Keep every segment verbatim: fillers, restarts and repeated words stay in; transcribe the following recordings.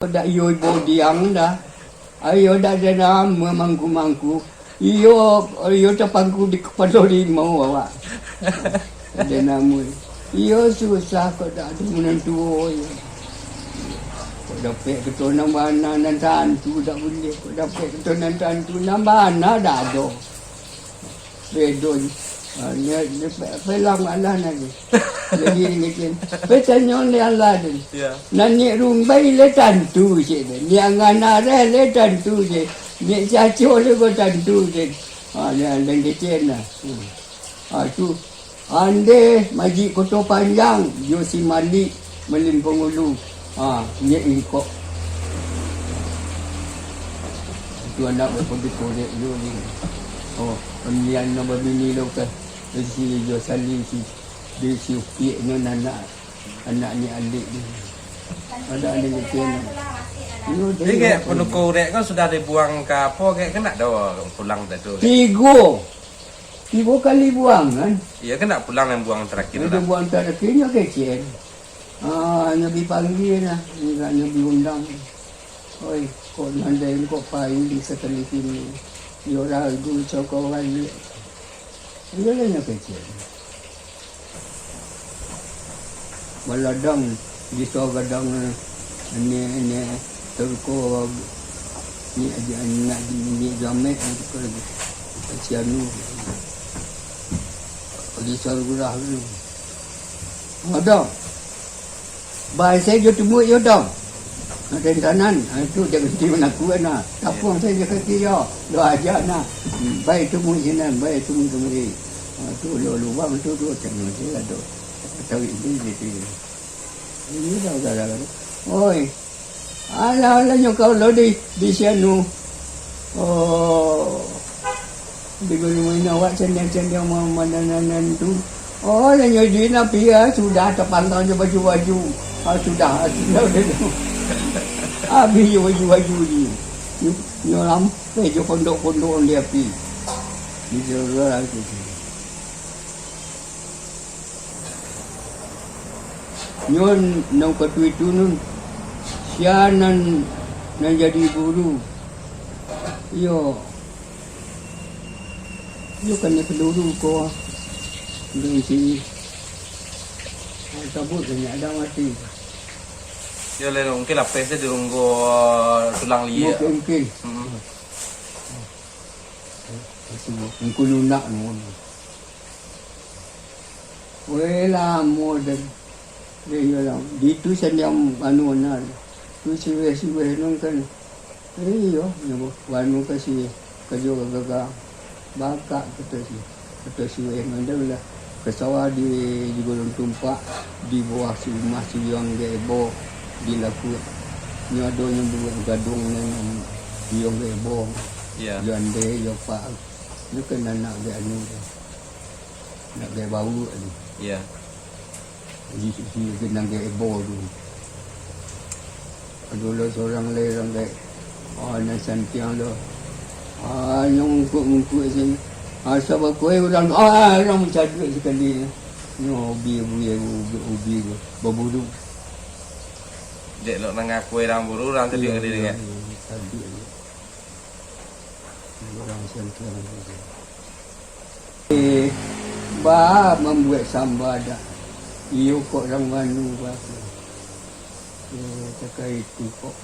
Dak iyo ibo diang dah. Ayo dak ada nama mangku-mangku. Iyo, iyo tapangku di kapalo rimau awak. Ada nama. Iyo susah kok dak ada menantu iyo. Kok dapek keturunan bana nan tantu dak boleh. Kok dapek keturunan tantu nan bana dak ada. Bedo. Ah, ni, ni pe-, pelang alah nani. Jadi ni kecil. Petanyo ni alah ni. Ya. Nani rumbai le tantu je. Ni angan arah le tantu je. Ni caco le ko tantu je. Ah, ni alah kecil lah. Hmm. Ah, tu. Ande Majik Koto Panjang, jo si Malik Malin Pangulu. Ha, inyo ingkok. Tu anak bapaduko dek yo ni. Oh, panian no babini lo ka. Di si jo Sali si, di si Upiak no anak, anak ni alik ni. Ada ni kecil ni. Yo, Jadi, dia kek apa ni? Paduko urek kan sudah dibuang ka apo, kek kena dah pulang dah tu, kek? Tigo. Tigo kali buang, kan? Iyo, kan nak pulang yang buang terakhir tu Ada lah. Buang terakhirnyo kecil. Ah, nyo bi panggil lah, nyo bi undang. Oi, kok nandai kok pai di sakali kini. Yo ragu coko balik. Iyo lah nyo kecil. Baladang, di gadang, ni, ni, turko, ni, ni, ni, jamek, ni, si anu, di sarurah tu. Ada. Bai sajo tumuik yo dong. Rentanan, ha, tu jangan tiun aku na. Tapuang sajo kaki yo. Lo aja na. Hmm, bai tumuik sinan, bai tumuik kemari. Ha, tu lo lubang tu, tu tengok je lah tu. Tarik ni, ni, ni. Ini dah gara-gara. Oi. Alah, alah, nyo kau lo di, di sianu. Oh. Di gunung ini awak cendeng-cendeng ma-, mananan tu. Oh, lah nyo di napi ya, sudah tapantang jo baju-baju. Ah, sudah, ah, sudah, sudah. Habis jo baju-baju ni. Nyo, nyo rampeh jo pondok-pondok di api. Di luar tu. Nyo nan katuju tu nun, sia nan, nan jadi guru. Iyo. Iyo kan nyo peluru ko. Di sini. Sabut banyak dah mati. Yo, lelo mungkin lapeh tu dirunggo tulang lia. Mungkin, mungkin. Hmm. Mungkin lunak no. Weh, lamo den. Deh, iyo lah. Di tu sandiang anu, nah. Tu siweh-siweh nun kan. Iyo, nyo anu ka si, kajo ka gagang. Bakak kato si, kato siweh mandam lah. Ka sawah di, di Gulung Tumpak, di bawah si rumah si Yuang Gebo, di Lakuik. Nyo ado nyo buek gadung nan Yuang Gebo. Iyo. Yo ande, yo pak. Nyo kan anak dek anu tu. Nak gai bau tadi. Iya. Di, di genang gai ebo tu. Ado lo surang lai urang gai, ah, nan santiang lo. Ah, nyo mungkuk-mungkuk sini. Ah, sabab kuai urang, ah, urang mancaduak sakali. Nyo ubi, ubi, ubi, ubi tu. Baburu. Dek lo nangah kuai urang buru, urang caduak tadi dek. Caduak. Urang santiang tu. Eh, ba mambuek samba dak? Iyo kok urang manu ba tu. Eh, takah itu kok.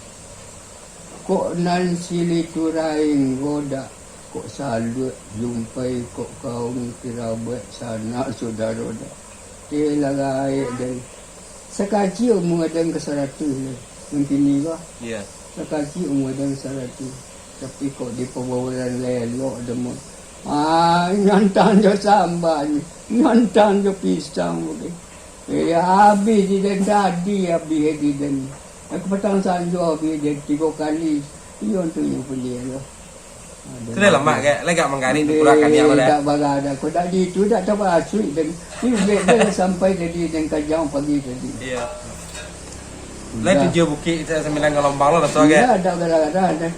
Kok nan silituraing ko dak? Kok saluak jumpai kok kaum kirabat sanak sudaro dak? Eh, lah gaek den. Sakaci umua den ka saratuih lai. Nan kini ko. Iya. Sakaci umua den saratuih. Tapi kok di pabauran lai elok den mo. Ah, nyantang jo samba ni. Nyantang jo pisang ko. Eh, abih di den tadi, abih di den. Aku patang sanjo abih di den tigo kali. Iyo tu nyo punya lo. Sudah lamak, kek. Lai agak manggarik tu, kurang kaniang tu, dah. Dak bagada. Kok dak di itu, dak tabasuik, dan ibek dah sampai tadi, dan kajang pagi tadi. Iya. Lai tujuah bukik, sambilan galombang lo, raso, kek. Iya, dak gara-gara, dah.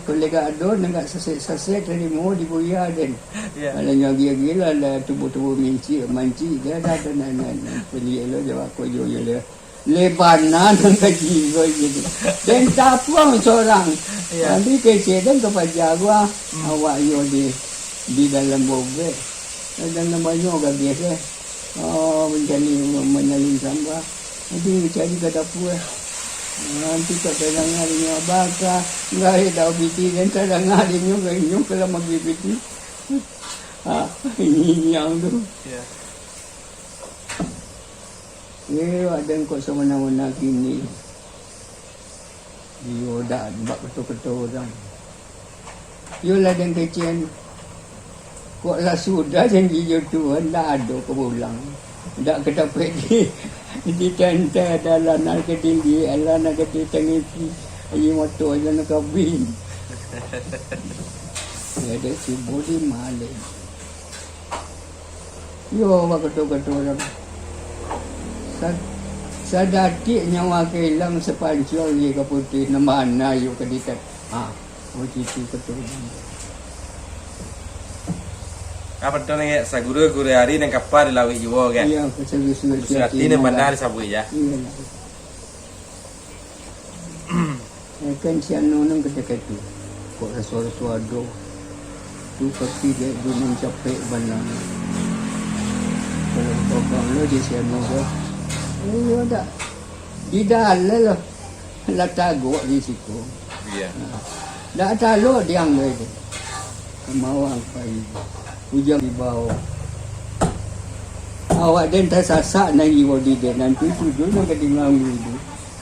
Kok lega ado, nagak sasek-sasek, tadi mau dibuya, dan. Iya. Alah, nyagi-agi lah, lah, tubuh-tubuh mincik, mancik, dia dah, dah, nah, nah, nah. Penyiak lo, jawab, kok jo, jo, lah. Lebana nan ka jigo gitu. Den tapuang sorang. Iya. Nanti kecek den ka paja gua. Hmm. Awak yo di, di dalam bobek. Dalam banyo ka biasa. Oh, mencari, menyalin sambah. Nanti mencari ka dapur. Nanti tak terdengar inyo bakar. Enggak ada piti, den terdengar inyo, inyo kalau magi piti. Ah, ini yang tu. Iya. Ye, aden kok samana-mana kini. Iyo, dak bak keto-keto urang. Iyo lah, den kecek. Kok lah sudah janji jo Tuhan, dak ado ka pulang. Dak ka dapek di, di tenteh, ado lah nan ka tinggi, ado lah nan ka ditangisi. Ayi moto aja nak kabin. Ya, dek si Budi malik. Yo, bak kato-kato urang. Sa-, sadatik nyawa ka ilang, sapancua aia ka putuih, nan bana yo ka ditat-, ha, oh, situ kato urang. Apo tu nangek, saguru-guru ari nan kapa di lauik juo, kan? Iyo, saguru-guru ari nan bana disabuik, ya. Iyo lah. Ya kan, si anu nan kato-kato, kok raso-raso ado tu, tapi dek gunung capek bana. Kalau babang lo di si anu ko, iyo dak, di dalam lah, lah tagok di siko. Iya. Nah, dak talok diang gai tu. Kamawang pai, ujan di bawah. Awak den tasasak nan jiwo di den, nan tu tujuh nan ka tingga tu.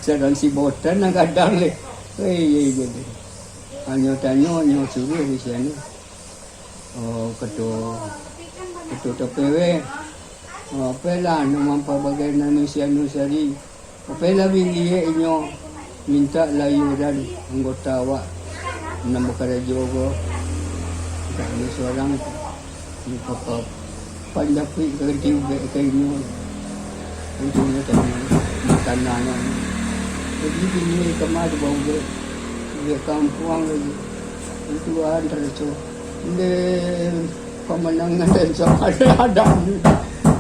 Sadang si Botan nan gadang leh. Hei, hei, hei, hei. Hanyo tanyo, hanyo suruah di sinan. Oh, kato, kato T P W. Oh, apolah, nak mampabagai nan usia nu sari. Apolah bini inyo mintak layuran anggota awak nan bakarajo ko. Mintak inyo surang. Inyo papa. Panjapuik ka ganti ubek ka inyo. Untuak inyo tanyo, tanah nyo. Jadi, bini kama tu baubek, ubek kampuang lagi. Itu antara tu. Nde pamanangan dan sama ada.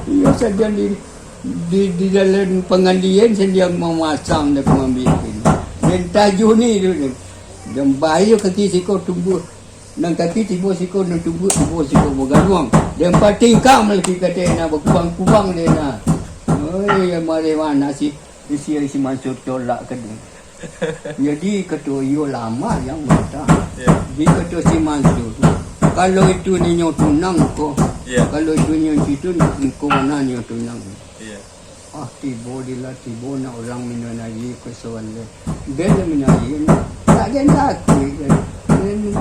Iyo saja di, di, di dalam pangandian saja mamasang dan mambiak ini. Dan tajuni tu, dan bayo kaki siko tumbuah. Nan kaki tibo siko, nan tumbuah tibo siko bagaruang. Dan patingkang malaki kate na bakubang-kubang de na. Oi, mari mana si, si, si Mansur tolak ka dia. Jadi, kato iyo lama yang mata. Ya. Jadi, kato si Mansur, kalau itu ninyo tunang ko, ya, kalau itu ninyo situ, ko mana ninyo tunang. Iya. Ah, tibo di lah, tibo nak urang minun aia ka soal dia. Dia lah minun aia, tak ada yang takut dia. Dia ni,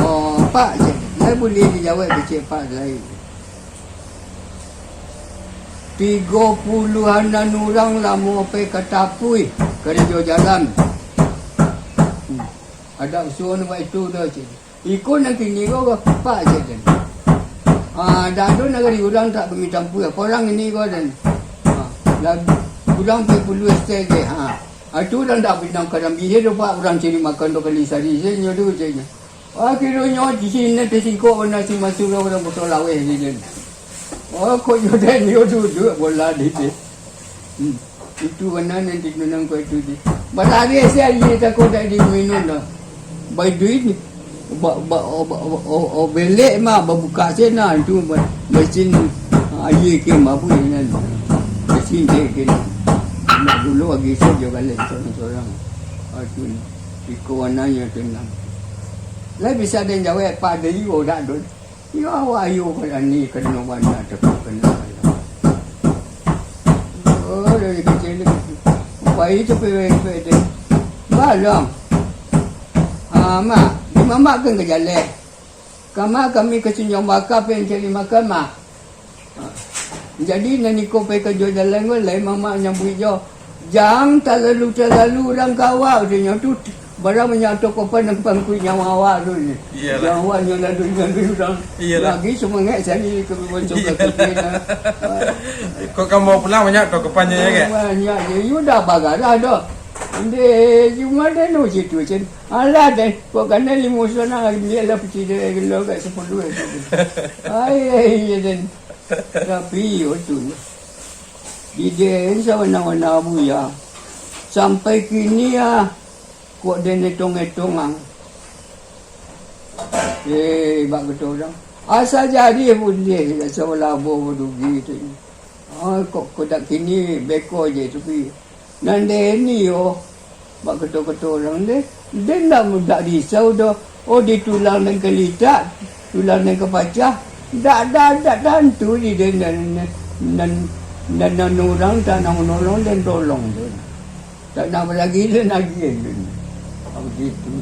oh, Pak, je. Dia boleh dijawab kecil Pak lain. Tigo puluahan urang lamo pai ka Tapuih, karajo jalan. Hmm. Ada usul nak buat itu dah, cik. Iko nan kini ko, Pak, je den. Ah, dak ado nagari urang tak kami tampuih. Apo urang ini ko den? Ah, lah, urang pai puluah S T G. Ha. Ah, tu urang dak pinang kadang bini do, Pak, urang cari makan dua kali sehari sajo nyo tu, caknyo. Ah, kironyo di siko nan tasingkok bana si Mansur urang Boto Laweh ni den. Oh, kok yo den yo duduak bola di tu. Hmm. Itu bana nan di nunang ko itu di. Balari sia aia tako dak diminun dah. Bai duit ni. Ba, ba, o, ba, o, o, o, belek mah babuka sinan tu ba, mesin aia ke mabui nan. Mesin ke ke. Nak dulu agi sajo galak sorang-sorang. Ah, tu ni. Iko warnanyo tu nan. Lah bisa den jawab pada iyo dak dun. Yo, awak ayo barani kano bana tapi kano bana. Oh, dari kecil ni. Pai tu pe pe de. Balong. Ah, mak, di mamak kan ka jaleh. Kama kami ka Sunjang Baka pe cari makan, mak. Ah. Jadi, nan iko pai ka jo jalan ko, lai mamak nyambuik jo. Jan talalu-talalu urang ka awak, katonyo tu, barang banyak tokopan nan pangkuik nyawa awak tu ni. Iyalah. Nyawa nyo lalu nyalu urang. Iyalah. Lagi sumangaik sani ka babaco ka kiri na. Kok ka bawa pulang banyak tokopannyo, ya, kan? Banyak je. Iyo dah bagarah dah. Ndeh, cuma dah no situ, cen. Alah, deh. Kok kana limo sana, ambiak lah piti deh, gelo kat sapuluah tu. Ai, ai, iya, den. Tapi, iyo tu. Di den sabana-bana buya. Sampai kini ah, kok den etong-etong ang. Eh, bak kato urang. Asa jadi buliah, asa labo badugi tu. Ah, kok kodak kini beko je tu pi. Nan den ni yo, bak kato-kato urang deh. Den dak, dak risau doh. Oh, di tulang nan kalitak, tulang nan kapacah. Dak, dak, dak tantu di den nan, nan, nan, nan, nan urang tak nak manolong den tolong tu. Tak nak lagi den agiah tu. Begitu.